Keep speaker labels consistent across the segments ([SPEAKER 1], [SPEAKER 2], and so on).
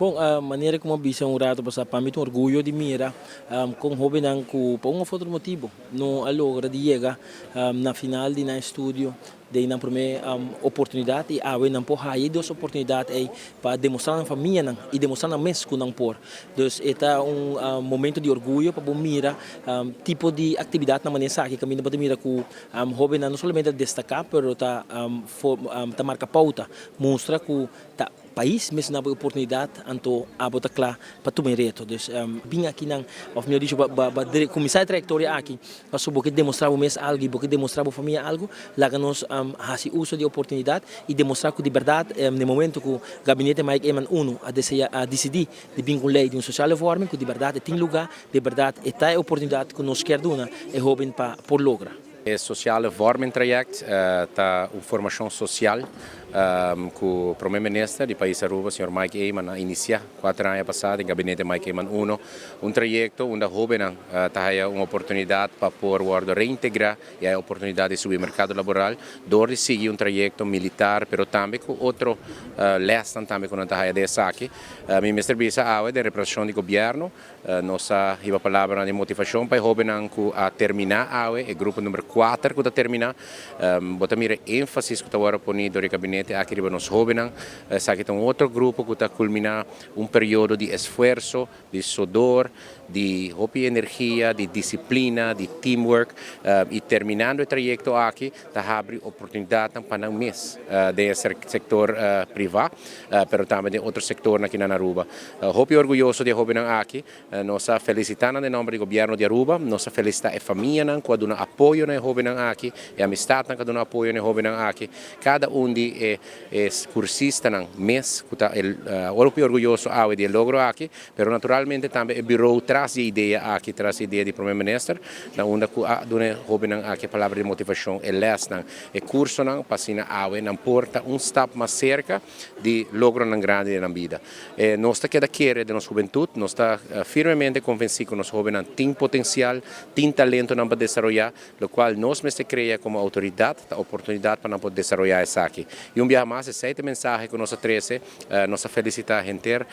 [SPEAKER 1] Bon, manera cu mi a bisa un rato pasa, pa mi ta un orguyo di mira con hobennan cu pa un of otro motibo no a logra di yega na final di nan estudio den nan prome oportunidad y awe nan por haya e dos oportunidad ey pa demostra nan famianan y demostra nan mes cu nan por. Dus e ta un momento di orguyo pa bo mira tipo di actividadnan manera esaki caminda bo ta mira cu hobennan no solamente ta destaca pero ta ta marca pauta, mustra cu ta pais mes na bo e oportunidad anto abo ta cla pa tuma e reto. Dus bin akinan of mihor dicho ba ba cuminsa e trayectoria aki pasobra bo ke demostra bo mes algo y bo ke demostra bo famia algo, laga nos haci uso di e oportunidad y demostra cu di berdad na e momento cu Gabinete Mike Eman uno a desea a dicidi di bin cu un ley di un sociale vorming cu di berdad e tin luga, di berdad e ta e oportunidad cu nos kier duna e hoben pa por logra.
[SPEAKER 2] E Sociale Vorming Traject ta un formacion social cu Prome Minister di Pais Aruba, señor Mike Eman, a inicia cuater aña pasa den Gabinete Mike Eman uno. Un trayecto unda hobennan ta haya un oportunidad pa por wordo reintegra y haya oportunidad di subi mercado laboral door di sigui un trayecto militar pero tambe cu otro lesnan tambe cu nan ta haya den esaki. Mi mester bisa awe den representacion di Gobierno, Nos a hiba palabranan di motivacion pa e hobennan cu a termina awe, e grupo number cuater cu ta termina. Bo ta mira e enfasis cu ta worde poni door e gabinete aki riba nos hobennan. Esaki ta un otro grupo cu ta culmina un periodo di esfuerso, di sodor, di hopi energia, di disciplina, di teamwork y terminando e trayecto aki ta habri oportunidadnan pa nan mes den e sector priva, pero tambe den otro sectornan aki na Aruba. Hopi orguyoso di e hobennan aki. Nos a felicita nan den nomber di Gobierno di Aruba. Nos a felicita e famianan cu a duna apoyo na e hobennan aki, e amistadnan cu a duna apoyo na e hobennan aki. Cada un di e cursistanan mes cu ta hopi orguyoso awe di e logro aki, pero naturalmente tambe e bureau tras di e idea aki, tras di e idea di Prome Minister, na unda cu a duna e hobennan aki e palabra di motivacion, e lesnan, e cursonan pa asina awe nan por ta un stap mas cerca di logronan grandi den nan bida. Nos ta keda kere den nos hubentud, nos ta firmemente convenci cu nos hobennan tin potencial, tin talentonan pa desaroya, locual nos mester crea como autoridad ta oportunidad pa nan por desaroya esaki. Y un biaha mas esey ta e mensahe cu nos a trece, nos a felicita henter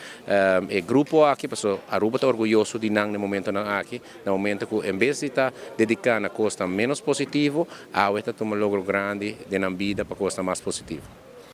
[SPEAKER 2] e grupo aki pasobra Aruba ta orguyoso di nan na e momentonan aki, na momento cu en bes di ta dedica na cosnan menos positivo, awe ta tuma logro grandi den nan bida pa cosnan mas positivo.